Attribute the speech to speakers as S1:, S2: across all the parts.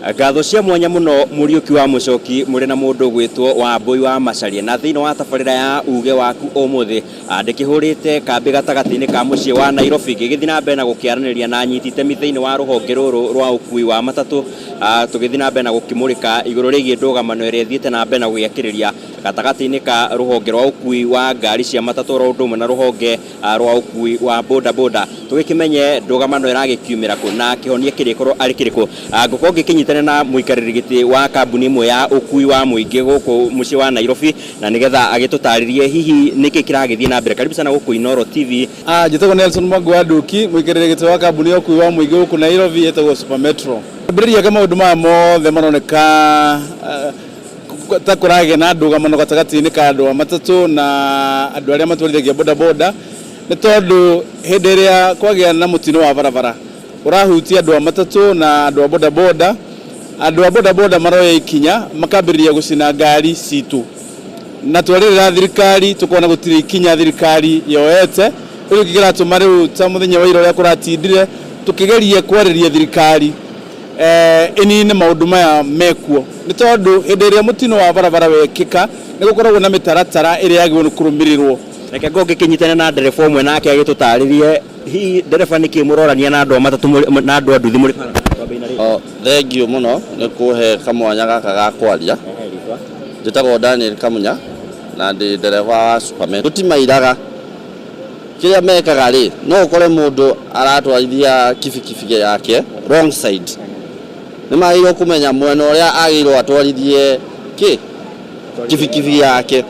S1: Ngatho cia mwanya mũno Mũriũki wa Mũcoki mũrĩ na mũndũ ũgwĩtwo Wambũi wa Macharia na thĩinĩ wa tabarĩra ya uge waku ũmũthĩ ndĩkĩhũrĩte kambĩ gatagatĩ-inĩ ka mũciĩ wa Nairobi ngĩgĩthiĩ na mbere na gũkĩaranĩria na anyiti itemi thĩinĩ wa rũhonge rũrũ rwa ũkui wa matatũ tũgĩthiĩ na mbere na gũkĩmũrĩka igũrũ rĩgiĩ ndũgamano ĩrĩa ĩthiĩte na mbere na gũgĩakĩrĩria gatagatĩ-inĩ ka rũhonge rwa ũkui wa ngari cia matatũ oro ũndũ ũmwe na rũhonge rwa ũkui wa boda boda tũgĩkĩmenye ndũgamano ĩragĩkiumĩra kũ na kĩhonia kĩrĩkorwo arĩ kĩrĩkũ. Ngũkorwo ngĩkĩnyitana na mũikarĩri gĩtĩ wa kambuni ĩmwe ya ũkui wa mũingĩ gũkũ mũciĩ wa Nairobi na nĩgetha agĩtũtarĩrie hihi nĩkĩ kĩragĩthiĩ na mbere. Karibu sana gũkũ Inooro TV.
S2: Njĩtagwo Nelson Mwangi wa Nduki, mũikarĩri gĩtĩ wa kambuni ya ũkui wa mũingĩ gũkũ Nairobi ĩtagwo Super Metro. Kĩambĩrĩria kĩa maũndũ maya mothe maroneka ta kũragĩa na ndũgamano gatagatĩ-inĩ ka andũ a matatũ na andũ arĩa matwarithagia boda boda nĩ tondũ hĩndĩ ĩrĩa kwagĩa na mũtino wa barabara ũrahutia andũ a matatũ na andũ a boda boda. Andũ a boda boda maroya ikinya makambĩrĩria gũcina ngari citũ na twarĩrĩra thirikari tũkona gũtirĩ ikinya thirikari yoete. Rĩu nĩkĩo kĩratũma rĩu ta mũthenya wa ira ũrĩa kũratindire tũkĩgerie kwarĩria thirikari ĩnine maũndũ maya mekuo nĩ tondũ hĩndĩ ĩrĩa mũtino wa barabara wekĩka nĩ gũkoragwo na mĩtaratara ĩrĩa yagĩrĩirwo nĩ kũrũmĩrĩrwo.
S1: Reke ngorwo ngĩkĩnyitana na ndereba ũmwe nake agĩtũtarĩrie hihi ndereba nĩkĩ mũrorania na andũ a matatũ na andũ a nduthi mũrĩ bara?
S3: O, thengiũ mũno nĩ kũhe kamwanya gaka ga kwaria. Njĩtagwo Daniel Kamunya na ndĩ ndereba wa Super Metro. Tũtimairaga. Kĩrĩa mekaga rĩ, no ũkore mũndũ aratwarithia kibikibi yake wrong side. Nĩ magĩrĩirwo kũmenya mwena ũrĩa agĩrĩirwo atwarithie kĩ? Kibikibi yake.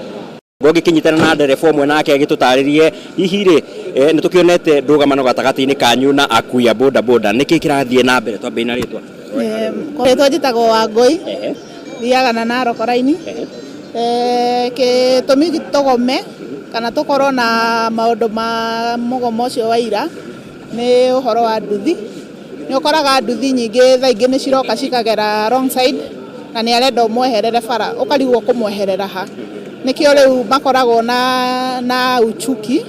S1: Ngũngĩkĩnyitana na ndereba ũmwe nake agĩtũtarĩrie hihi rĩ nĩ tũkĩonete ndũgamano gatagatĩ-inĩ kanyu na akui a boda boda nĩkĩ kĩrathiĩ na mbere twambĩrĩrie na rĩtwa.
S4: Rĩtwa njĩtagwo Wangũi, thiaga na Narok Line. Gĩtũmi tũgome kana tũkorwo na maũndũ ma mũgomo ũcio wa ira nĩ ũhoro wa nduthi. Nĩ ũkoraga nduthi nyingĩ thaa ingĩ nĩ ciroka cikagera wrong side na nĩ arenda ũmweherere bara ũkarigwo ũkũmweherera ha. Nĩkĩo rĩu makoragwo na uchuki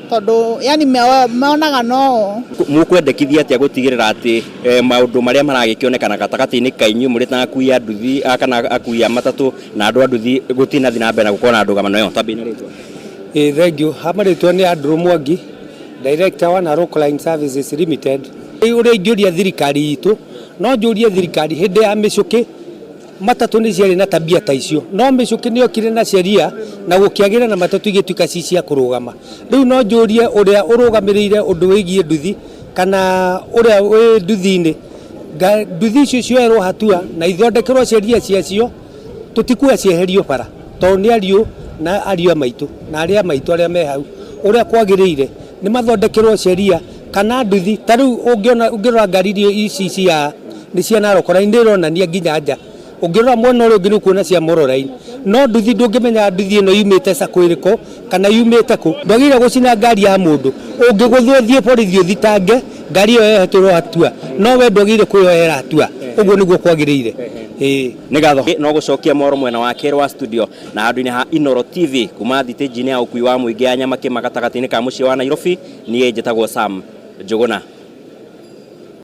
S4: tondũ yani monaga no o.
S1: Mũkwendekithia atĩa gũtigĩrĩra atĩ maũndũ marĩa maragĩkĩonekana gatagatĩ-inĩ ka inyuĩ mũrĩ ta akui a nduthi kana akui a matatũ na andũ a nduthi gũtinathiĩ na mbere na gũkorwo na ndũgamano ĩyo? Twambie na rĩtwa.
S5: Ĩĩ thengiũ, ha marĩtwa nĩ Andrew Mwangi, Director wa Narok Line Services Limited. Ũrĩa ingĩũria thirikari itũ, no njũrie thirikari hĩndĩ ya mĩcũkĩ matatũ nĩ ciarĩ na tabia ta icio, no mĩcũkĩ nĩ yokire na sheria na gũkĩagĩra na matatũ igĩtuĩka ci cia kũrũgama. Rĩu no njũrie ũrĩa ũrũgamĩrĩire ũndũ wĩgiĩ nduthi kana ũrĩa wĩ nduthi-inĩ, nduthi icio cioerwo hatua na ithondekerwo sheria ciacio, tũtikuga cieherio bara tondũ nĩ ariũ na ariũ a maitũ na arĩa a maitũ arĩa me hau ũrĩa kwagĩrĩire nĩ mathondekerwo sheria kana nduthi ta rĩu ũngĩona ũngĩrora ngari iria ici cia nĩ cia Narok Line nĩ ironania nginya nja ũngĩrora mwena ũrĩa ũngĩ nĩ ũkuona cia Molo Line no nduthi ndũngĩmenya nduthi ĩno yumĩte sacco ĩrĩkũ kana yumĩte kũ ndwagĩrĩire gũcina ngari ya mũndũ ũngĩgũthwo ũthiĩ borithi ũthitange ngari ĩyo yohetwo hatua no we ndwagĩrĩire kwĩyoera hatua ũguo nĩguo kwagĩrĩire ĩĩ.
S1: Nĩ ngatho no gũcokia mwaro mwena wa kerĩ wa studio na handũ-inĩ ha Inooro TV kuma thitĩnji-inĩ ya ũkui wa mũingĩ ya Nyamakĩma gatagatĩ-inĩ ka mũciĩ wa Nairobi, niĩ njĩtagwo Sam Njũgũna.